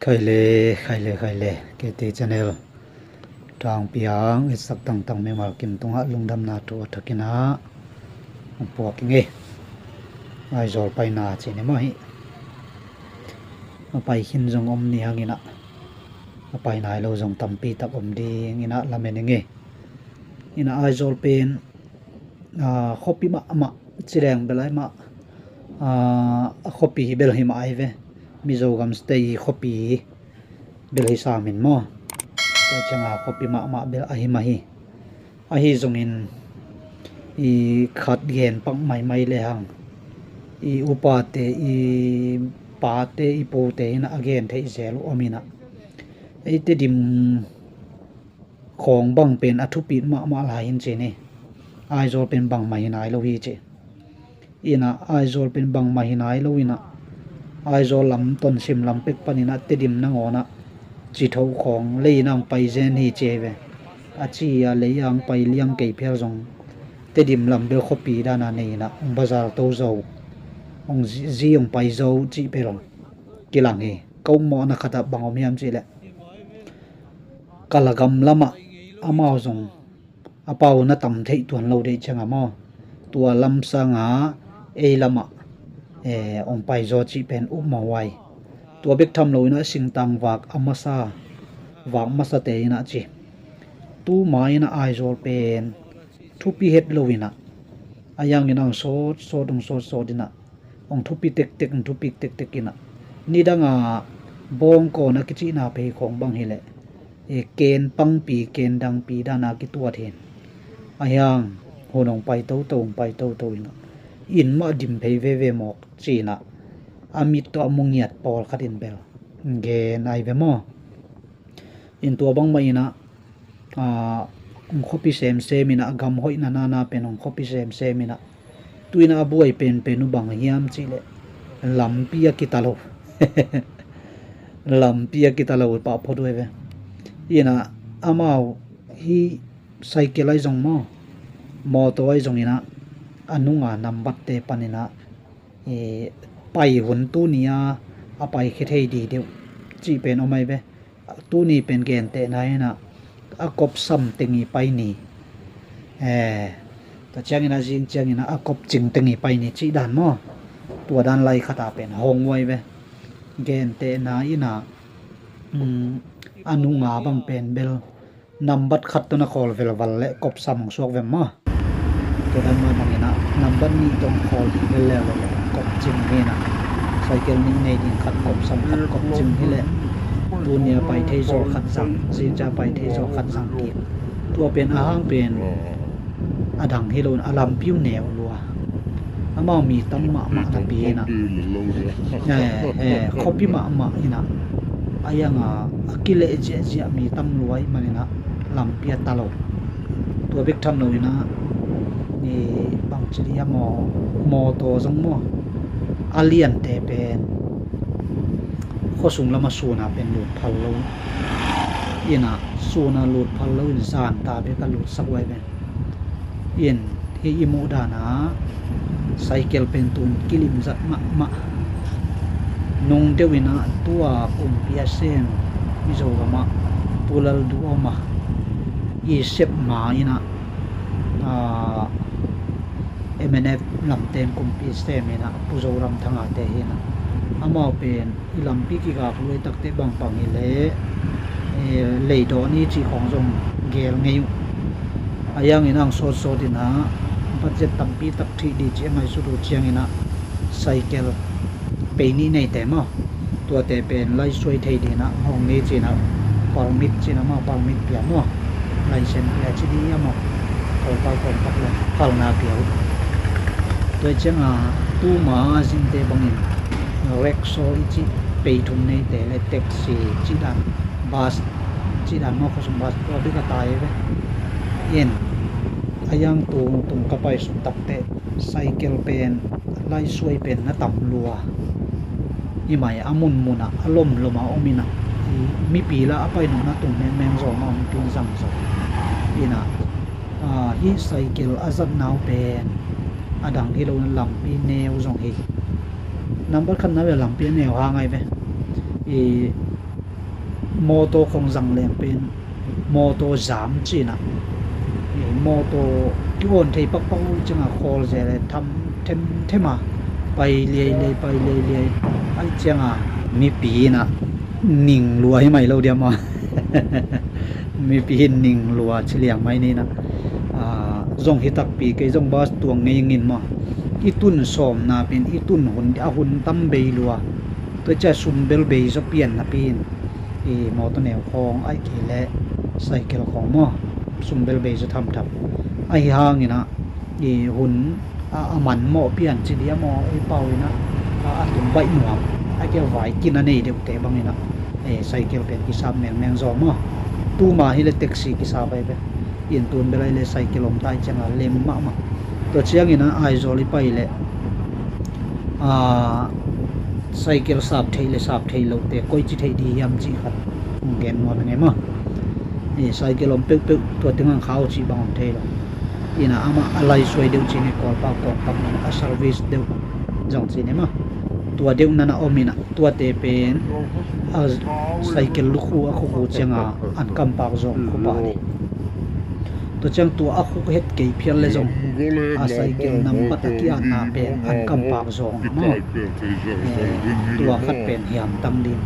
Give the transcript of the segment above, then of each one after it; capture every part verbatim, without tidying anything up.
Khai le, khai le, khai le. K T channel tangpi ang i sak tangtang mimal kim tungah lungdamna thu a thakin ah hong puak ing ei. Aizawl paina ci ni maw hi. A pai khin zong om ni hang in ah, a pai nai lo zong tampi tak om ding in ah lamen ing ei. In ah Aizawl pen, ah, khuapi mahmah, ci leng bel ahi mah, ah, a khuapi hi bel hi mah ahi ve. Mizo gam state i khuapi hi bel hi sam in maw. Tua ciang a khuapi mahmah bel ahi mah hi. Ahi zongin i khat gen pak maimai le hang, i upate, i pate, i pute in ah a gen theih zel uh om in ah, ei Tedim khawng bang pen a thupit mahmah lai hi ci ni. Aizawl pen bangmah hi nai lo hi ci. In ah Aizawl pen bangmah hi nai lo in ah, Aizawl lam, Tonsim lam pek panin ah Tedim nangawn ah Citho khawng lei in ah hong pai zen hi ci ei ve. A ci a lei a hong pai liang kei phial zong Tedim lam bel khuapi dan a nei in ah hong bazar to zo, hong zi, zi hong pai zo cih bel kilang hi. Ka ukmawhna khat ah bang om hiam cih leh, Kalagam lamah amau zong a pau na tam theih tuan lo deih ciang a maw, tua lam sangin ei lamah, eh, hong pai zaw cih pen ukmawh huai. Tua bek tham lo in ah singtang vak a masa, vak masate in ah ci. Tuma in ah Aizawl pen thupi het lo in ah, a yang in ah hong sawt sawt, hong sawt sawt in ah, hong thupi tektek, hong thupi tektek in ah, nidang a bawngkawn a kicihna phei khawng bang hi leh, e, ken pangpi, ken dangpi dan a kituat hi in, a hiang hun hong pai toto, hong pai toto in ah, inn mah dim phei veve mawk ci in ah, a mit tawh a mu ngiat pawlkhat in bel gen ahi ve maw. In tua bangmah in ah, ah, hong khuapi semsem in ah, gam hoihna nana pen hong khuapi semsem in ah, tu in ah a buai penpen uh bang hiam cih leh, lampi a kita lo. Lampi a kita lo pah phot uh ahi ve. In ah amau hih cycle ahi zong maw, mawtaw ahi zong in ah, a nunga nambatte panin ah, eh, pai hun tuni a, a paikhia thei ding deuh cih pen om ahi ve. Tuni pen gentehna in ah, a kop sam teng i pai ni. Eh, tua ciangin ah zing ciangin ah a kop cing teng i pai ni cih dan maw. Tua dan lai khat a pen hong huai ve. Gentehna in ah, um, a nunga bang pen bel nambat khat tawh na khawl velval leh kop sam hong suak ve maw. Tua dan mah bangin ah nambat nih tawh khawl hi lel leh kop cing hi in ah, cycle nih nei ding khat kop sam khat kop cing hi leh, tuni a pai thei zaw khat zang, zingciang a pai thei zaw khat zang kik. Tua pen a hang pen a dang hi lo in a lampi uh neu lua. Amau mi tam mahmah napi in ah, eh, eh, khuapi mahmah in ah, a yang a, a kileh ziahziah mi tam lua ahih manin ah lampi a ta lo. Tua bek tham lo in ah, i bangci dih a maw, mawtaw zong maw, a liante pen khuasung lam a sun a pen lut phal lo in ah, sun a lut phal lo in zanta bek a lutsak huai ven. In hih i muh dan a cycle pen tun kilim zat mahmah. Nung deuh in ah tua kumpi a sem i Zogam ah Pu Lalduhoma i sep ma in ah, ah, M N F lamten kumpi sem in ah Pu Zoram Thangate hi in ah, amau pen i lampi kigak luai takte bangpang hi leh, eh, leidawh ni cih khawng zong gel ngei uh. A yang in ah hong sawtsawt in ah budget tampi tak thih dih cih a ngaihsut uh ciangin ah cycle pei nih neite maw, tuate pen laisuai thei dih in ah hong ni ci in ah permit ci in ah maw, permit pia maw, license pia ci dih a maw, Kawlpau kawmpak le phalna pia uh. Tua ciang a tuma zingte bangin rickshaw i cih pei thum neite le taxi cih dan, bus cih dan maw, khuasung bus tua bek a tai ve. In a yang tung tung ka pai suk takte cycle pen laisuai pen na tam lua. Hi mai a munmun ah a lomlom a om in ah, i mipi la a pai nopna tung mengmeng zaw mah om tung zang zaw in ah, ah, hih cycle a zatna uh pen a dang hi lo in lampi neu zong hi. Nambat khatna ve lampi a neu hang ahi ve. I Mawtaw khong zang leng pen mawtaw zam ci-in ah, mawtaw ki-on thei pakpak uh ciangah khawl zel le tham themthem a, pai liailiai, pai liailiai. Ahih ciangah mipi in ah ning lua hi mai lo diam aw. Mipi in ning lua ci liang mai ni in ah, zong hi takpi, kei zong bus tuang ngei ing in maw. I tun sawmna pen i tun hun, a hun tam bei lua. Tua ciah sumbel bei zaw pian napi in, i mawtaw neu khawng ahih kei leh cycle khawng maw, sumbel bei zaw thamtham. Ahi hangin ah i hun a, a man mawh pian ci diam aw, i pau in ah a, a tung baih nuam, ahih kei leh vai kin a nei deuhte bangin ah, e, cycle pen kisap mengmeng zaw maw. Tuma hi leh taxi kisap ahi ve. In tun bel ahih leh cycle om ta ahih ciangah lem mahmah. Tua ciangin ah Aizawl i pai leh, a, cycle sap thei le sap thei lote koici theih ding hiam cih khat hong gen nuam ing e maw. I cycle om peuhpeuh tua teng ang khau cih bang om thei lo. In ah amah a laisuai deuh cih ni, Kawlpau tawngpak in a service deuh zong cih ni maw. Tua deuh nan a om in ah tuate pen a cycle lukhu a khuk uh ciangah an kampak zawng khu pah ding. Tua ciang tua a khuk het kei phial le zong a cycle nambat a ki-atna pen an kampak zawng maw. E, tua khat pen hiam tang ding.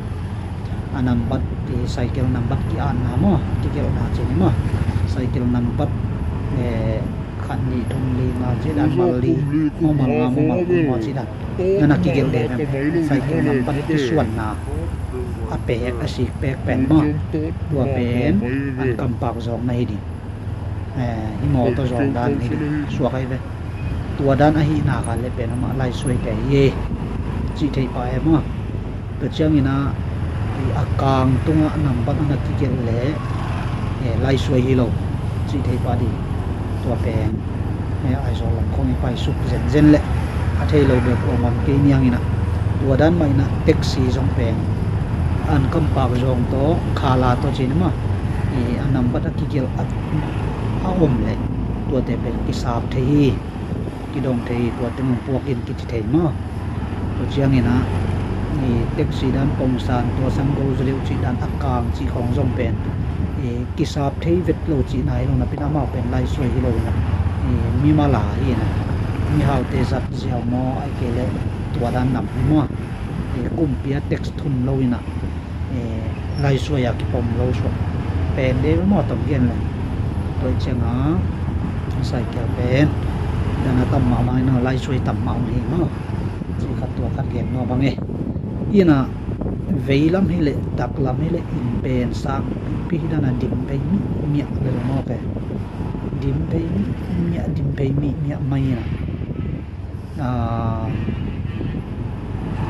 A nambat, i cycle nambat ki-atna maw, kigelhna ci ni maw. Cycle nambat, e, khat nih thum li nga ci dan, mal li maw, mal nga maw, mal kua maw ci dan. Nan a kigelh deuh em? Cycle nambat kisuanna a pek, a sik pek pen maw. Tua pen an kampak zawng na hi ding. E, hih mawtaw zawng dan hi ding suak ahi ve. Tua dan ahih nak leh pen amah laisuai kei hi cih theih pah e maw. Tua ciangin ah a kang tungah nambat a na kigelh leh, e, laisuai hi lo cih thei pah ding. Tua pen, e, Aizawl lam khawng i paisuk zenzen leh a thei lo bek uh a man kei niangin ah, tua dan mah in ah taxi zong pen an kampak zawng tawh, khala tawh ci ni maw, e, a nambat a kigelh a, a om leh tuate pen kisap thei hi. Kidong thei, tua teng puak in kici thei maw. Tua ciangin ah i taxi dan pongsan, tua sang go zaw deuh cih dan a kang cih khawng zong pen i kisap thei vet lo cihna hi lo napi in, amau pen laisuai hi lo in ah, i mimal a hi in ah, mihaute zat ziau maw, ahih kei leh tua dan nam hi maw. I kumpi a tax thun lo in ah, e, laisuai a kipom lo suak pen deuh maw, tom gen leng. Tua ciangah cycle pen dan a tam mahmah in ah, laisuai tam mahmah hi maw. Cih khat tua khat gen nuam ing e. In ah veilam hi leh, daklam hi leh, in pen sang pipi hi dan a dim phei mihmiah lel maw ke. Dim phei mihmiah, dim phei mihmiah mai in ah, a,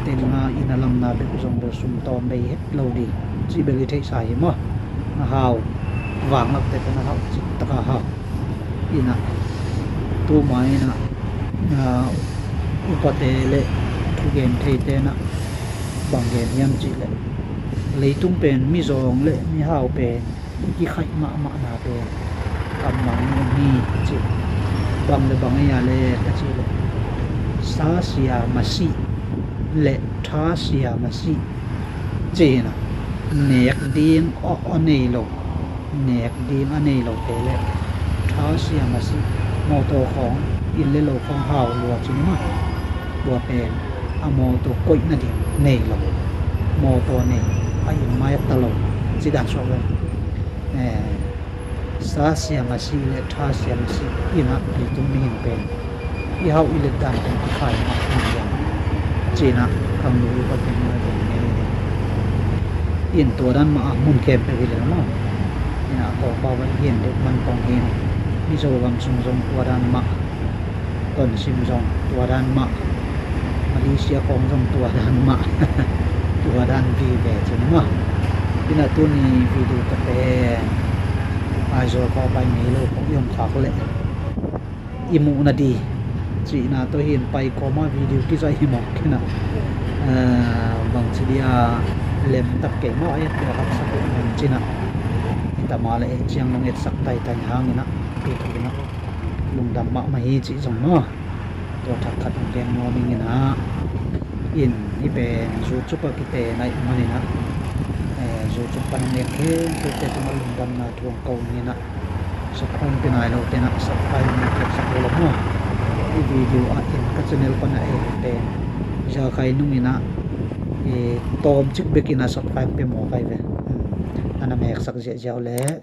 teng a inn a lamna bek zong bel sum tawm bei het lo ding cih bel i theihsa hi maw. A hau, vanglakte pen a hau, cik taka hau. In ah tuma in ah, a, upate le thugen theite in ah bang gen hiam cih leh, leitung pen mizawng le mihau pen i kikhaih mahmahna pen kammal nih om hi ci. Bang le bang ei a le ka cih leh, sa sia masih le tha sia masih ci hi in ah, nek ding a, a nei lo, nek ding a nei lote le tha sia masih, mawtaw khawng, inn le lo khawng hau lua ci ni maw. Tua pen a mawtaw koih nading nei lo, mawtaw nei a inn mai a ta lo, ci dan suak ve. E, sa sia masih le tha sia masih in ah leitung mihing pen i hauh i let dan pen kikhai mah hi hiam ci in ah, khangno i patin a gen ngei hi. In tua dan mah a mun khempeuh hi lel maw. In ah Kawlpau a i gen deuh man kong hi in, Mizo gam sung zong tua dan mah. Tonsim zong tua dan mah, Malaysia khawng zong tua dan mah, tua dan vive ci ni maw. In ah tuni video ka pen Aizawl khawng pai ngei lo khawng i om khak leh i muh nading cihna tawh hi in, pai kawm a video kizaih hi mawk in ah, a, bangci dia lem tak kei maw, a et deuh haksa kei man ci in ah, i tam a le ei ciang long etsak taitai hang in ah, tu thuk in ah lungdam mahmah hi cih zong maw. Tua thak khat hong gen nuam ing in ah, in hih pen YouTube ah kite na hih manin ah, eh, YouTube pan a nek khempeuhte tungah lungdamna thu hong ko ning a, subscribe pe nai lote in ah subscribe na piaksak uh la maw. Hih video ah in ka channel pan a en ute, ziakai nung in ah, eh, tawmcik bek in ah subscribe pe maw kai ve. Hmm. A na meksak ziahziah uh leh